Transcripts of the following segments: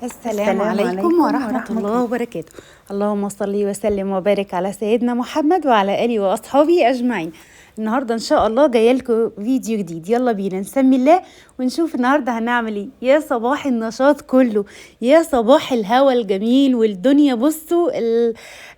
السلام السلام عليكم عليكم ورحمة ورحمة الله الله. وبركاته. اللهم صل وسلم وبارك على سيدنا محمد وعلى آله وأصحابه أجمعين. النهاردة إن شاء الله جاية لكم فيديو جديد، يلا بينا نسمي الله ونشوف النهاردة هنعمل ايه. يا صباح النشاط كله، يا صباح الهوا الجميل والدنيا، بصوا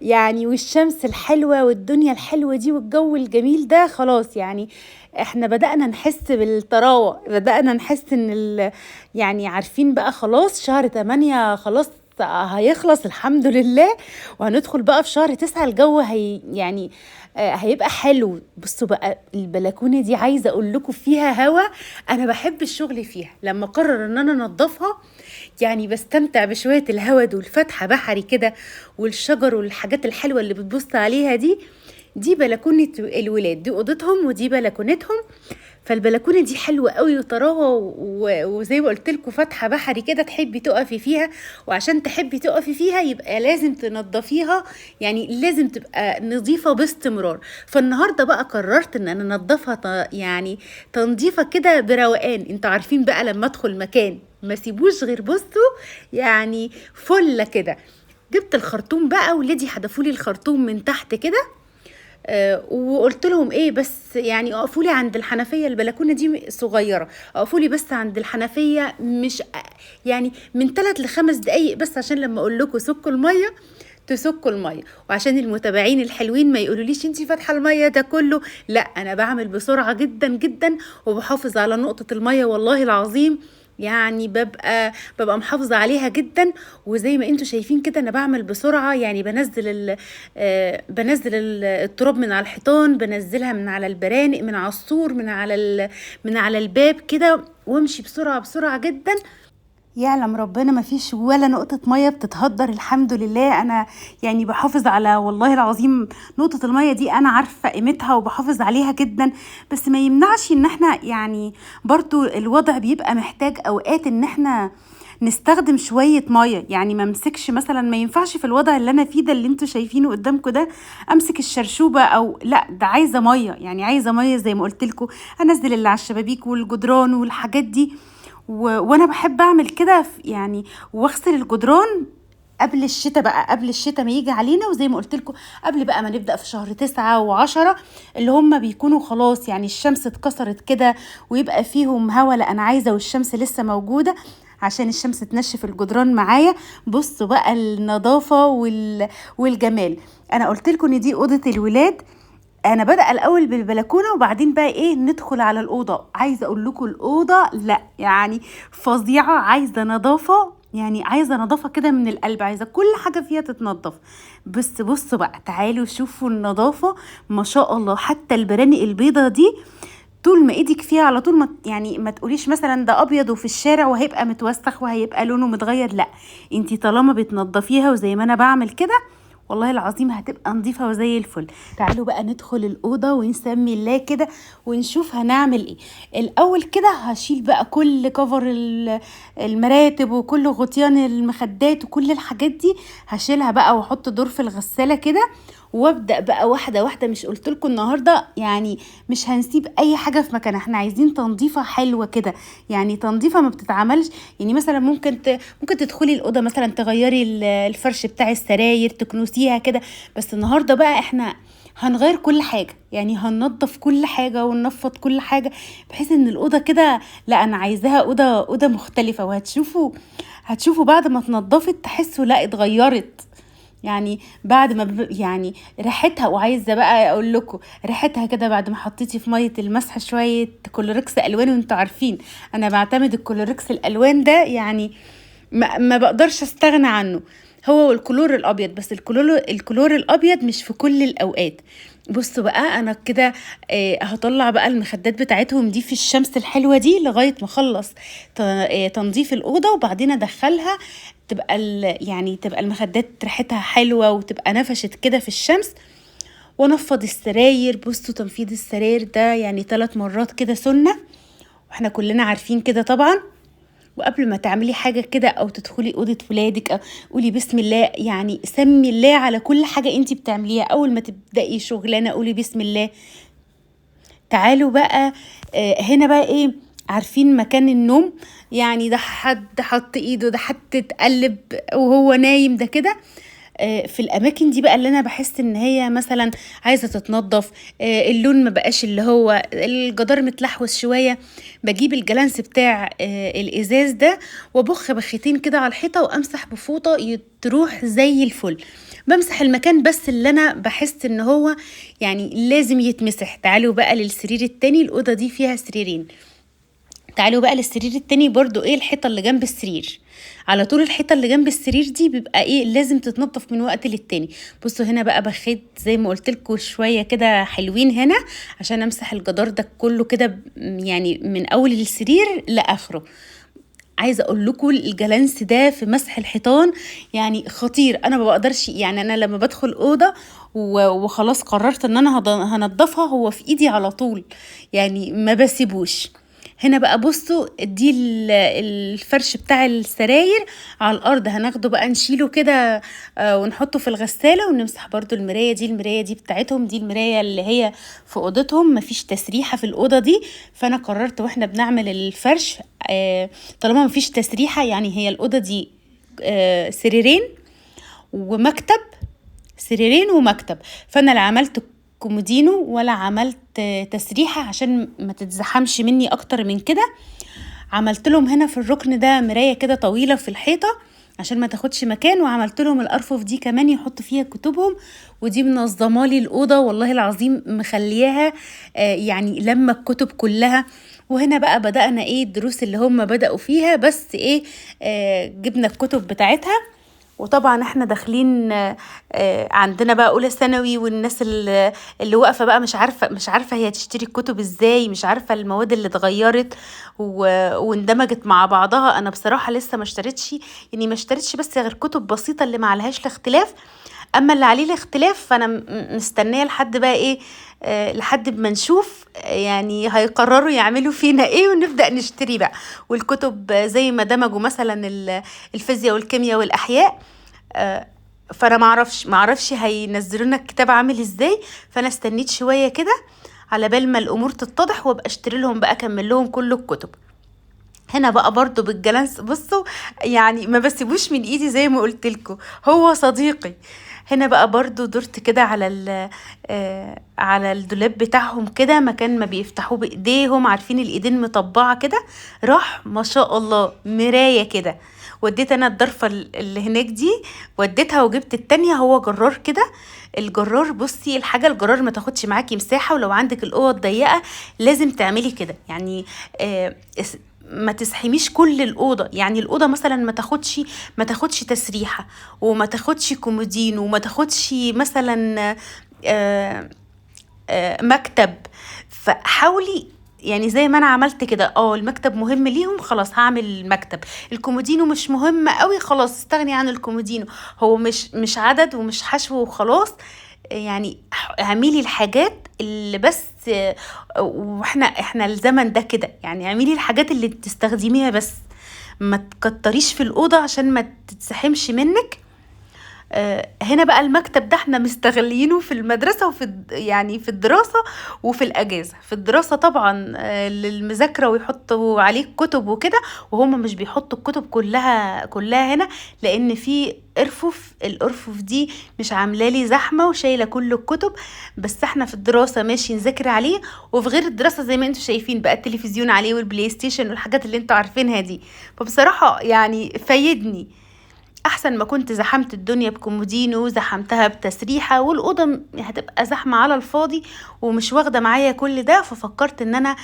يعني والشمس الحلوة والدنيا الحلوة دي والجو الجميل ده. خلاص يعني احنا بدأنا نحس بالطراوة، بدأنا نحس ان يعني عارفين بقى خلاص شهر 8 خلاص هيخلص الحمد لله، وهندخل بقى في شهر 9. الجو هي يعني هيبقى حلو. بصوا بقى البلكونة دي عايزة اقول لكم فيها هوا، انا بحب الشغل فيها. لما اقرر ان انا انضفها يعني بستمتع بشوية الهوا دول، فتحة بحري كده والشجر والحاجات الحلوة اللي بتبص عليها دي. دي بلكونة الولاد، دي اوضتهم ودي بلكونتهم. فالبلكونه دي حلوة قوي وطراوه وزي ما قلت لكم فاتحة بحري كده، تحبي تقفي فيها. وعشان تحبي تقفي فيها يبقى لازم تنضفيها، يعني لازم تبقى نظيفة باستمرار. فالنهارده بقى قررت ان انا انضفها يعني تنظيفه كده بروقان. انتوا عارفين بقى لما ادخل مكان ما سيبوش غير بصوا يعني فله كده. جبت الخرطوم بقى، ولادي حدفولي الخرطوم من تحت كده، وقلت لهم ايه بس يعني اقفوا لي عند الحنفية، البلكونه دي صغيرة، اقفوا لي بس عند الحنفية، مش يعني من 3 ل 5 دقايق بس، عشان لما اقول لكم سكوا المية تسكوا المية، وعشان المتابعين الحلوين ما يقولوليش انتي فاتحة المية ده كله. لا انا بعمل بسرعة جدا جدا وبحافظ على نقطة المية والله العظيم، يعني ببقى محافظة عليها جدا. وزي ما انتوا شايفين كده انا بعمل بسرعة، يعني بنزل التراب من على الحيطان، بنزلها من على البرانق، من على السور، من على الباب كده، وامشي بسرعة بسرعة جدا. يعلم ربنا ما فيش ولا نقطة مية بتتهدر الحمد لله. أنا يعني بحافظ على والله العظيم نقطة المية دي، أنا عارفة قيمتها وبحافظ عليها جدا. بس ما يمنعش إن احنا يعني برضو الوضع بيبقى محتاج أوقات إن احنا نستخدم شوية مية. يعني ما امسكش مثلا، ما ينفعش في الوضع اللي أنا فيه ده اللي انتوا شايفينه قدامكم ده أمسك الشرشوبة أو لا، ده عايزة مية، يعني عايزة مية زي ما قلت لكم، أنزل اللي على الشبابيك والجدران والحاجات دي. وانا بحب اعمل كده يعني، واغسل الجدران قبل الشتاء بقى، قبل الشتاء ما يجي علينا. وزي ما قلت لكم قبل بقى ما نبدا في شهر 9 و10 اللي هم بيكونوا خلاص يعني الشمس اتكسرت كده ويبقى فيهم هوا. لا انا عايزه والشمس لسه موجودة عشان الشمس تنشف الجدران معايا. بصوا بقى النظافة والجمال. انا قلت لكم ان دي اوضة الولاد. انا بدأ الاول بالبلكونه وبعدين بقى ايه ندخل على الاوضة. عايزه اقول لكم الاوضة لا يعني فظيعة، عايزه نظافة، يعني عايزه نظافة كده من القلب، عايزه كل حاجة فيها تتنظف. بس بصوا بقى تعالوا شوفوا النظافة ما شاء الله. حتى البرانق البيضة دي طول ما ايدك فيها على طول ما يعني ما تقوليش مثلا ده ابيض وفي الشارع وهيبقى متوسخ وهيبقى لونه متغير، لا انتي طالما بتنظفيها وزي ما انا بعمل كده والله العظيم هتبقى نظيفة وزي الفل. تعالوا بقى ندخل الأوضة ونسمي الله كده ونشوف هنعمل ايه. الأول كده هشيل بقى كل كفر المراتب وكل غطيان المخدات وكل الحاجات دي هشيلها بقى، واحط دور في الغسالة كده، وابدأ بقى واحدة واحدة. مش قلت لكم النهاردة يعني مش هنسيب اي حاجة في مكانها، احنا عايزين تنظيفة حلوة كده، يعني تنظيفة ما بتتعملش. يعني مثلا ممكن تدخلي الأوضة مثلا تغيري الفرش بتاع السراير، تكنسيها كده. بس النهاردة بقى احنا هنغير كل حاجة، يعني هننظف كل حاجة وننفض كل حاجة، بحيث ان الأوضة كده لا انا عايزاها أوضة مختلفة. وهتشوفوا بعد ما اتنضفت تحسوا لا اتغيرت، يعني بعد ما يعني ريحتها. وعايزه بقى اقول لكم ريحتها كده بعد ما حطيتي في مية المسح شوية كلوركس الوان، وانتوا عارفين انا بعتمد الكلوركس الالوان ده، يعني ما بقدرش استغنى عنه، هو والكلور الابيض. بس الكلور الابيض مش في كل الاوقات. بصوا بقى انا كده هطلع بقى المخدات بتاعتهم دي في الشمس الحلوة دي لغاية ما اخلص تنظيف الاوضة، وبعدين ادخلها تبقى يعني تبقى المخدات ريحتها حلوة وتبقى نفشت كده في الشمس. وانفض السراير. بصوا تنفيض السراير ده يعني 3 مرات كده سنة، واحنا كلنا عارفين كده طبعا. وقبل ما تعملي حاجة كده او تدخلي اوضة ولادك او قولي بسم الله، يعني سمي الله على كل حاجة انتي بتعمليها. اول ما تبدأي شغلانة قولي بسم الله. تعالوا بقى هنا بقى ايه عارفين مكان النوم، يعني ده حد حط ايده، ده حد اتقلب وهو نايم، ده كده. في الاماكن دي بقى اللي انا بحس ان هي مثلا عايزه تتنظف، اللون ما بقاش اللي هو الجدار متلحوس شوية، بجيب الجلانس بتاع الازاز ده وبخ بختين كده على الحيطة وامسح بفوطه تروح زي الفل. بمسح المكان بس اللي انا بحس ان هو يعني لازم يتمسح. تعالوا بقى للسرير التاني، الاوضة دي فيها سريرين. تعالوا بقى للسرير التاني برضو ايه الحيطة اللي جنب السرير على طول، الحيطة اللي جنب السرير دي بيبقى ايه لازم تتنظف من وقت للتاني. بصوا هنا بقى بخيت زي ما قلت لكم شوية كده حلوين هنا عشان امسح الجدار ده كله كده، يعني من اول السرير لاخره. عايزه اقول لكم الجلانس ده في مسح الحيطان يعني خطير. انا ما بقدرش، يعني انا لما بدخل اوضة وخلاص قررت ان انا هنضفها، هو في ايدي على طول، يعني ما بسيبوش. هنا بقى بصوا دي الفرش بتاع السراير على الارض، هناخده بقى نشيله كده ونحطه في الغسالة، ونمسح برضو المراية دي، المراية دي بتاعتهم، دي المراية اللي هي في اوضتهم، مفيش تسريحة في الاوضة دي. فانا قررت واحنا بنعمل الفرش طالما مفيش تسريحة، يعني هي الاوضة دي سريرين ومكتب، سريرين ومكتب، فانا لا عملت كومودينو ولا عملت تسريحة عشان ما تتزحمش مني اكتر من كده. عملت لهم هنا في الركن ده مراية كده طويلة في الحيطة عشان ما تاخدش مكان، وعملت لهم الارفف دي كمان يحطوا فيها كتبهم، ودي منظمة لي الاوضة والله العظيم، مخلياها يعني لما الكتب كلها. وهنا بقى بدأنا ايه الدروس اللي هم بدأوا فيها، بس ايه جبنا الكتب بتاعتها. وطبعا احنا داخلين عندنا بقى اولى ثانوي، والناس اللي واقفة بقى مش عارفه هي تشتري الكتب ازاي، مش عارفه المواد اللي اتغيرت واندمجت مع بعضها. انا بصراحة لسه ما اشتريتش، يعني ما اشتريتش بس غير كتب بسيطة اللي ما عليهاش الاختلاف، اما اللي عليه الاختلاف فانا مستنيه لحد بقى ايه لحد ما نشوف يعني هيقرروا يعملوا فينا ايه ونبدا نشتري بقى. والكتب زي ما دمجوا مثلا الفيزياء والكيمياء والاحياء، فانا معرفش هينزلوا لنا الكتاب عامل ازاي، فانا استنيت شوية كده على بال ما الامور تتضح وابقى اشتري لهم بقى، اكمل لهم كل الكتب. هنا بقى برضو بالجلانس بصوا يعني ما بسيبوش من ايدي زي ما قلت لكم، هو صديقي. هنا بقى برضو درت كده على على الدولاب بتاعهم كده، مكان ما بيفتحوه بايديهم، عارفين الايدين مطبعة كده، راح ما شاء الله مراية كده. وديت انا الضرفه اللي هناك دي وديتها وجبت التانية، هو جرار كده. الجرار بصي الحاجة الجرار ما تاخدش معاكي مساحة، ولو عندك الاوض ضيقه لازم تعملي كده، يعني ما تسحميش كل الاوضة. يعني الاوضة مثلا ما تاخدش تسريحه، وما تاخدش كومودين، وما تاخدش مثلا مكتب. فحاولي يعني زي ما انا عملت كده، المكتب مهم ليهم خلاص هعمل مكتب، الكومودينو مش مهم قوي خلاص استغني عن الكومودينو، هو مش عدد ومش حشو وخلاص. يعني اعملي الحاجات اللي بس، واحنا الزمن ده كده، يعني اعملي الحاجات اللي تستخدميها بس، ما تكتريش في الأوضة عشان ما تتسحمش منك. هنا بقى المكتب ده احنا مستغلينه في المدرسة وفي يعني في الدراسة وفي الأجازة. في الدراسة طبعا للمذاكرة ويحطوا عليه كتب وكده، وهم مش بيحطوا الكتب كلها هنا، لأن في ارفف، الارفف دي مش عامله لي زحمة وشايله كل الكتب. بس احنا في الدراسة ماشي نذاكر عليه، وفي غير الدراسة زي ما انتم شايفين بقى التلفزيون عليه والبلاي ستيشن والحاجات اللي انتم عارفينها دي. فبصراحة يعني فايدني، احسن ما كنت زحمت الدنيا بكومودينو، زحمتها بتسريحه، والاوضه هتبقى زحمة على الفاضي ومش واخده معايا كل ده. ففكرت ان انا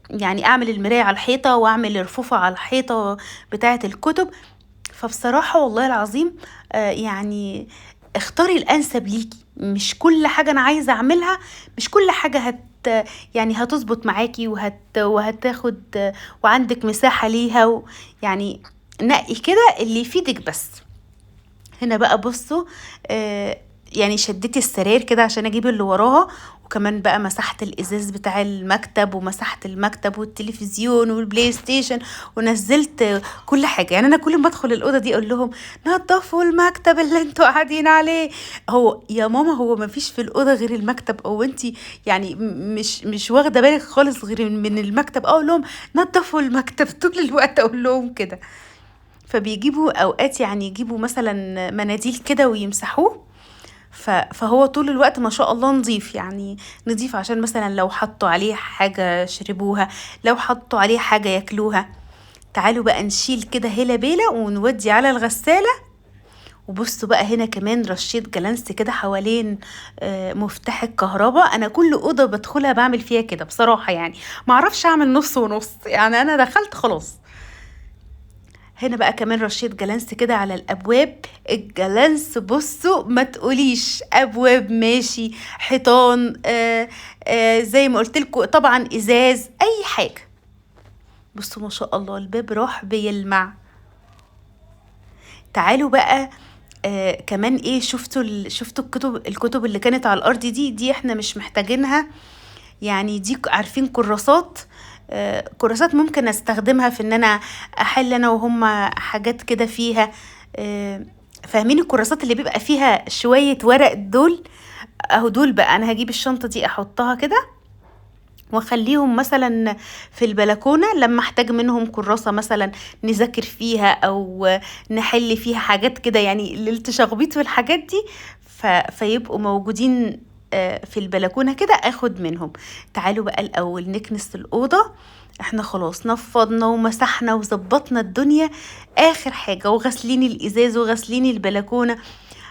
يعني اعمل المراية على الحيطة واعمل الرفوفه على الحيطة بتاعه الكتب. فبصراحة والله العظيم يعني اختاري الانسب ليكي، مش كل حاجة انا عايزه اعملها، مش كل حاجة يعني هتظبط معاكي وهتاخد وعندك مساحة ليها، يعني نقي كده اللي يفيدك بس. هنا بقى بصوا يعني شديت السراير كده عشان اجيب اللي وراها، وكمان بقى مسحت الازاز بتاع المكتب، ومسحت المكتب والتلفزيون والبلاي ستيشن، ونزلت كل حاجة. يعني انا كل ما ادخل الاوضة دي اقول لهم نظفوا المكتب اللي انتوا قاعدين عليه. هو يا ماما هو ما فيش في الاوضة غير المكتب، او انتي يعني مش واخده بالك خالص غير من المكتب؟ اقول لهم نظفوا المكتب طول الوقت، اقول لهم كده. فبيجيبوا اوقات يعني يجيبوا مثلا مناديل كده ويمسحوه، فهو طول الوقت ما شاء الله نظيف، يعني نظيف عشان مثلا لو حطوا عليه حاجة شربوها، لو حطوا عليه حاجة ياكلوها. تعالوا بقى نشيل كده هيلا بيلا ونودي على الغسالة. وبصوا بقى هنا كمان رشيت جلانس كده حوالين مفتاح الكهرباء. انا كل اوضة بدخلها بعمل فيها كده بصراحة، يعني معرفش اعمل نص ونص، يعني انا دخلت خلاص. هنا بقى كمان رشيت جلانس كده على الابواب. الجلانس بصوا ما تقوليش ابواب ماشي، حيطان، زي ما قلت لكم طبعا ازاز، اي حاجة. بصوا ما شاء الله الباب راح بيلمع. تعالوا بقى كمان ايه، شفتوا الكتب اللي كانت على الارض دي احنا مش محتاجينها، يعني دي عارفين كراسات، كراسات ممكن استخدمها في ان انا احل انا وهم حاجات كده فيها، فاهمين الكراسات اللي بيبقى فيها شوية ورق دول؟ اهو دول بقى انا هجيب الشنطة دي احطها كده واخليهم مثلا في البلكونة لما احتاج منهم كراسة مثلا نذاكر فيها او نحل فيها حاجات كده، يعني للتشخبيط والحاجات دي، فيبقوا موجودين في البلكونة كده اخد منهم. تعالوا بقى الاول نكنس الأوضة. احنا خلاص نفضنا ومسحنا وظبطنا الدنيا اخر حاجة، وغسلين الازاز وغسلين البلكونة.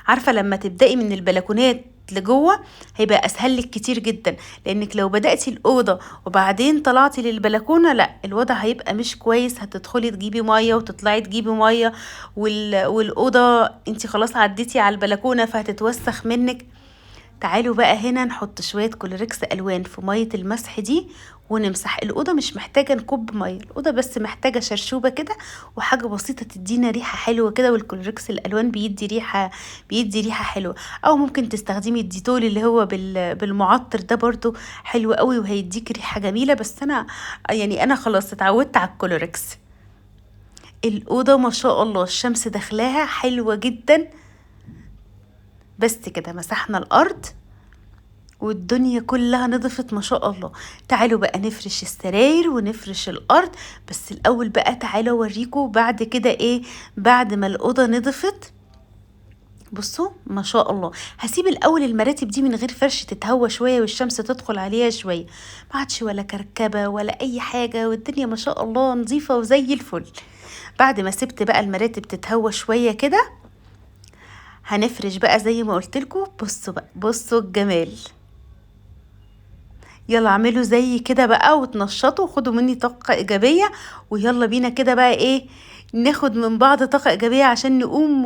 عارفة لما تبدأي من البلكونات لجوه هيبقى اسهل لك كتير جدا، لانك لو بدأتي الأوضة وبعدين طلعتي للبلكونة لا الوضع هيبقى مش كويس، هتدخلي تجيبي مية وتطلعي تجيبي مية، والأوضة انتي خلاص عديتي على البلكونة فهتتوسخ منك. تعالوا بقى هنا نحط شوية كلوركس ألوان في مية المسح دي ونمسح الأوضة. مش محتاجة نكب مية، الأوضة بس محتاجة شرشوبة كده وحاجة بسيطة تدينا ريحة حلوة كده، والكلوركس الألوان بيدي ريحة حلوة. أو ممكن تستخدمي الديتول اللي هو بالمعطر ده برضو حلو قوي وهيديك ريحة جميلة، بس أنا يعني أنا خلاص اتعودت على الكلوركس. الأوضة ما شاء الله الشمس داخلاها حلوة جدا. بس كده مسحنا الأرض والدنيا كلها نضفت ما شاء الله. تعالوا بقى نفرش السراير ونفرش الأرض، بس الأول بقى تعالوا أوريكم بعد كده إيه بعد ما الأوضة نضفت. بصوا ما شاء الله، هسيب الأول المراتب دي من غير فرش تتهوى شوية والشمس تدخل عليها شوية، ما عادش ولا كركبة ولا أي حاجة، والدنيا ما شاء الله نظيفة وزي الفل. بعد ما سبت بقى المراتب تتهوى شوية كده هنفرش بقى زي ما قلت لكم. بصوا بقى، بصوا الجمال، يلا اعملوا زي كده بقى وتنشطوا وخدوا مني طاقة إيجابية، ويلا بينا كده بقى ايه ناخد من بعض طاقة إيجابية عشان نقوم.